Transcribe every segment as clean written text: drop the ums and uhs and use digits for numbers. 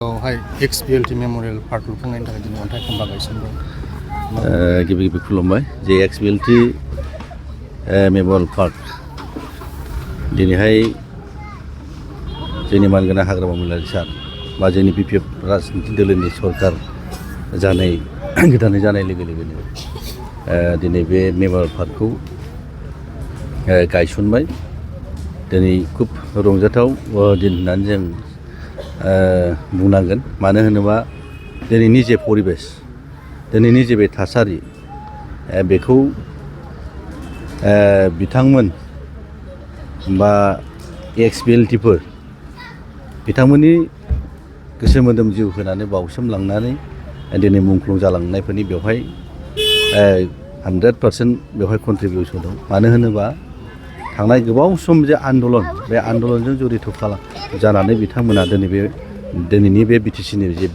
हाय XBLT memorial park लुफुंनायनि थाखाय दिनै अन्थाइ खम्बा गायसनदों। गिबि गिबि खुलुमबाय जे XBLT मेमोरियल पार्क दिनैहाय जोंनि मानगोनां हाग्रामा महिलारि सार बा जोंनि BPF राजनिति दोलोनि सरकार जानाय गोदानै जानाय लोगो लोगोनो दिनै बे मेमोरियल पार्कखौ गायसनबाय। दिनै खुब रंजाथाव दिन होननानै जों बुंनांगोन। मानो होनोबा दिनैनि जे परिबेस, दिनैनि जे बे थासारि बेखौ बिथांमोन बा XBLTफोर बिथांमोननि गोसो मोदोम जिउ होनानै बावसोमलांनानै दिनै मुंख्लं जालांनायफोरनि बेवहाय 100% बेवहाय कन्ट्रिबिउसन दं। मानो होनोबा थांनाय गोबाव सम जे आन्दलन, बे आन्दलनजों जड़ित जानानै बिथांमोना दिनैनि बे BTCनि जे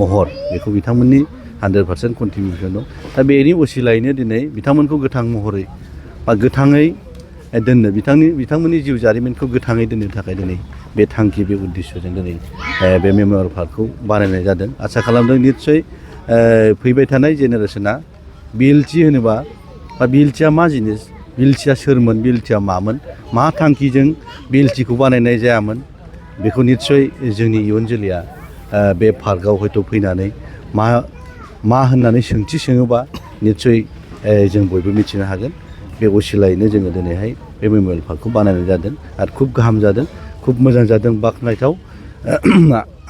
महर बेखौ बिथांमोननि 100% कन्ट्रिबिउसन दं। दा बेनि असिलायैनो दिनै बिथांमोनखौ गोथां महरै बा गोथाङै दोननो बिथांमोननि जिउ जारिमिनखौ गोथाङै दोननो थाखाय दिनै बे थांखि, बे उद्देश्यजों दिनै बे मेमोरियल पार्कखौ बानायनाय जादों। आसा खालामदों निस्सय फैबाय थानाय जेनेरेसना BLT होनोबा बा BLTआ मा जिनिस, BLTआ सोरमोन, BLTआ मामोन, मा थांखिजों BLTखौ बानायनाय जायामोन, बेखौ निस्सय जोंनि इयुन जोलैया बे पार्कआव हयथ' फैनानै मा होननानै सोंथि सोङोबा निस्सय जों बयबो मिथिनो हागोन। बे असिलायैनो जोङो दिनैहाय बे मेमोरियल पार्कखौ बानायनाय जादों आरो खुब गाहाम जादों, खुब मोजां जादों, बाख्नायथाव।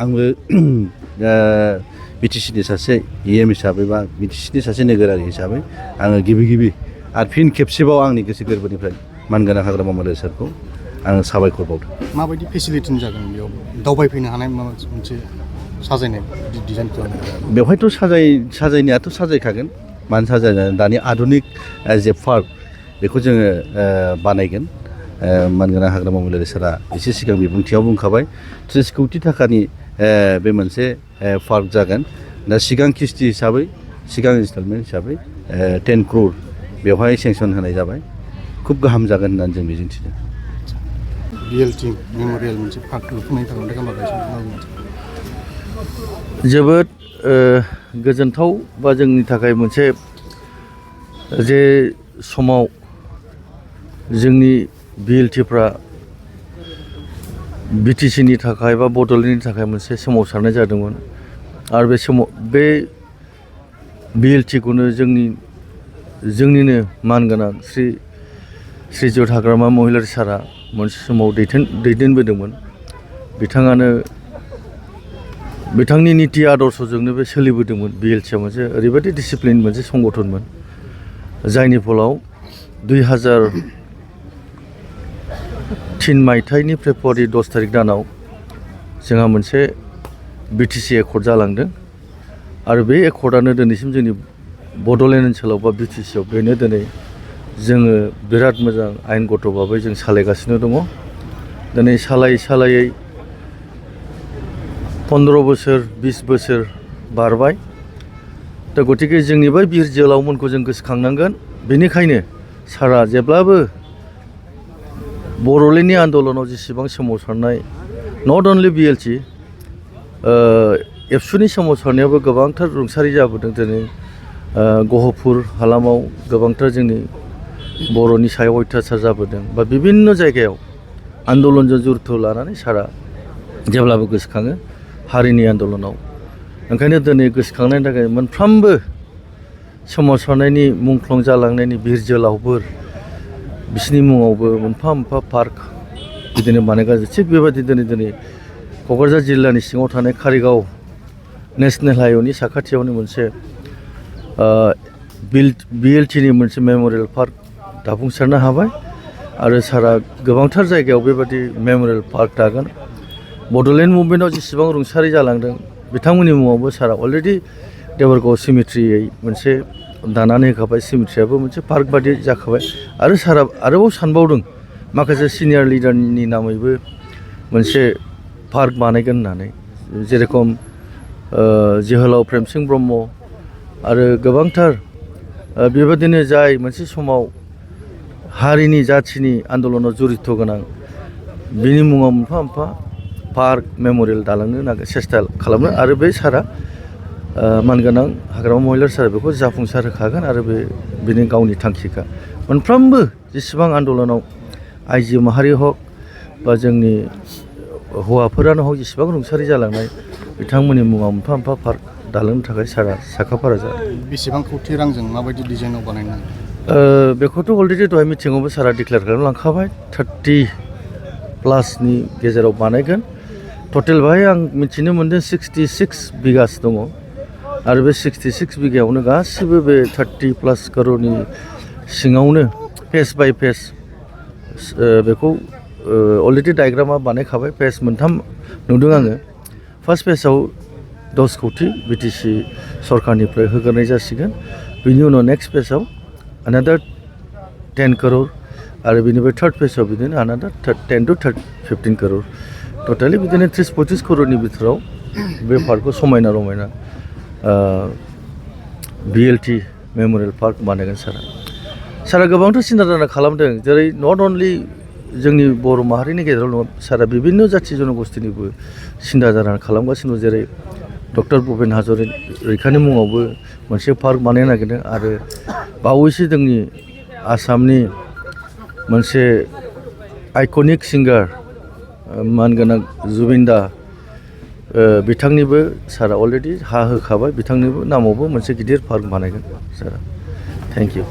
आंबो BTCनि सासे EM हिसाबै बा BTCनि सासे नोगोरारि हिसाबै आङो गिबि आरो फिन खेबसेबाव आंनि गोसो गोरबोनिफ्राय मानगोनां हाग्रामा महिलारि सारखौ आङो साबायखर बावदों। माबायदि फेसिलिटि जागोन बेयाव दावबायफैनो हानाय माबा मोनसे साजायनाय डिजाइन खालामनाय? बेवहायथ' साजायनायाथ' साजायखागोन। मानो साजायनो, दानि आधुनिक जे पार्क बेखौ जोङो बानायगोन। मानगोनां हाग्रामा महिलारि सारा एसे सिगां बिबुंथियाव बुंखाबाय 30 कौटि थाखानि बे मोनसे पार्क जागोन। दा सिगां किस्ति हिसाबै, सिगां इनस्टलमेन्ट हिसाबै 10 crore बेवहाय सेंसन होनाय जाबाय। खुब गाहाम जागोन होननानै जों मिजिंथिदों। BLT मेमोरियल मोनसे पार्क लुफुंनायनि थाखाय अन्थाइ खम्बा गायसनदों। जोबोद गोजोनथाव बा जोंनि थाखाय मोनसे जे समाव जोंनि BLTफ्रा BTCनि थाखाय बा बड'लेण्डनि थाखाय मोनसे सोमावसारनाय जादोंमोन आरो बे समाव बे BLTखौनो जोंनिनो मानगोनां श्रीजुत हाग्रामा महिलारि सारा मोनसे समाव दैदेनबोदोंमोन। बिथाङानो बिथांनि निति आदर्शजोंनो बे सोलिबोदोंमोन। BLTआ मोनसे ओरैबायदि डिसिप्लिन मोनसे संगठनमोन, जायनि फलाव 2003 मायथाइनि फेब्रुवारि 10 तारिख दानाव जोंहा मोनसे BTC एकर्ड जालांदों आरो बे एकर्डआनो दिनैसिम जोंनि बड'लेण्ड ओनसोलाव बा BTCआव बेनो दिनै जोङो बिराद मोजां आयेनगत भाबै जों सालायगासिनो दङ। दिनै सालायै 15 बोसोर 20 बोसोर बारबाय। दा गतिके जोंनि बै बिर जोहोलावमोनखौ जों गोसोखांनांगोन। बेनिखायनो सारा जेब्लाबो बड'लेण्डनि आन्दलनाव जेसेबां सोमावसारनाय, नट अनलि BLT, एबसुनि सोमावसारनायावबो गोबांथार रुंसारि जाबोदों। दिनै गहपुर हालामाव गोबांथार जोंनि बर'नि सायाव अयथासार जाबोदों बा बिभिन्न जायगायाव आन्दलनजों जुरित लानानै सारा जेब्लाबो गोसोखाङो हारिनि आन्दलनाव। ओंखायनो दिनै गोसोखांनायनि थाखाय मोनफ्रोमबो सोमावसारनायनि मुंख्लं जालांनायनि बिर जोहोलावफोर बिसोरनि मुङावबो मोनफा मोनफा पार्क बिदिनो बानायगासिनो। थिग बेबायदि दिनै क'क्राझार जिल्लानि सिङाव थानाय कारिगाव नेसनेल हाइवेनि साखाथियावनो मोनसे BLTनि मोनसे मेमोरियल पार्क दाफुंसारनो हाबाय आरो सारा गोबांथार जायगायाव बेबायदि मेमोरियल पार्क दागोन। बड'लेण्ड मुभमेन्टआव जेसेबां रुंसारि जालांदों बिथांमोननि मुङावबो सारा अलरेडि देबरगाव सिमेट्रियै मोनसे दानानै होखाबाय। सिमेट्रियाबो मोनसे पार्क बादि जाखाबाय आरो सारा आरोबाव सानबावदों माखासे सिनियर लिडारनि नामैबो मोनसे पार्क बानायगोन होननानै। जेरेखम जोहोलाव प्रेमसिं ब्रह्म आरो गोबांथार बेबायदिनो जाय मोनसे समाव हारिनि जाथिनि आन्दलनाव जड़ित गोनां बिनि मुङाव मोनफा मोनफा पार्क मेम'रियेल दालांनो सेस्था खालामनो आरो बे सारा मानगोनां हाग्रामा महिलार सारा बेखौ जाफुंसार होखागोन आरो बेनि गावनि थांखिखा मोनफ्रोमबो जेसेबां आन्दलनाव आइजो माहारि हक बा जोंनि हौवाफोरानो हक जेसेबां रुंसारि जालांनाय बिथांमोननि मुङाव मोनफा मोनफा पार्क दालांनो थाखाय सारा साखाफारा जादों। बेसेबां खौथि रांजों माबायदि डिजाइनाव बानायनाय? बेखौथ' अलरेडि दहाय मिटिङावबो सारा डिक्लेयार खालामना लांखाबाय 30+ गेजेराव बानायगोन। टटेल बेहाय आं मिथिनो मोन्दों 66 बिगासो दङ आरो बे 66 बिगायावनो गासिबो बे 30+ करोड़नि सिङावनो फेस बाय फेस बेखौ अलरेडि डायग्रामा बानायखाबाय। फेस मोनथाम नुदों आङो। फार्स्ट फेसआव 10 कौटि बिटिसि सरकारनिफ्राय होग्रोनाय जासिगोन। बिनि उनाव नेक्स्ट फेसआव अनादार 10 करोड़ आरो बिनिफ्राय थार्ड फेसआव बिदिनो अनादार 10 to 15 करोड़ टटेलि बिदिनो 30-35 करोड़नि बिथोराव बे पार्कखौ समायना रमायना BLT मेम'रियेल पार्क बानायगोन सारा गोबांथ' सिन्था धारा खालामदों। जेरै नट अनलि जोंनि बर' माहारिनि गेजेराव नङा सारा बिभिन्न जाथि जनगोष्ठीनिबो सिन्था धारा खालामगासिनो। जेरै डक्टर भुपेन हाज'रिकानि मुङावबो मोनसे पार्क बानायनो नागिरदों आरो बावैसो जोंनि आसामनि मोनसे आइकनिक सिंगार मानगोनां जुबिन दा बिथांनिबो सारा अलरेडि हा होखाबाय। बिथांनिबो नामावबो मोनसे गिदिर पार्क बानायगोन सारा। Thank you.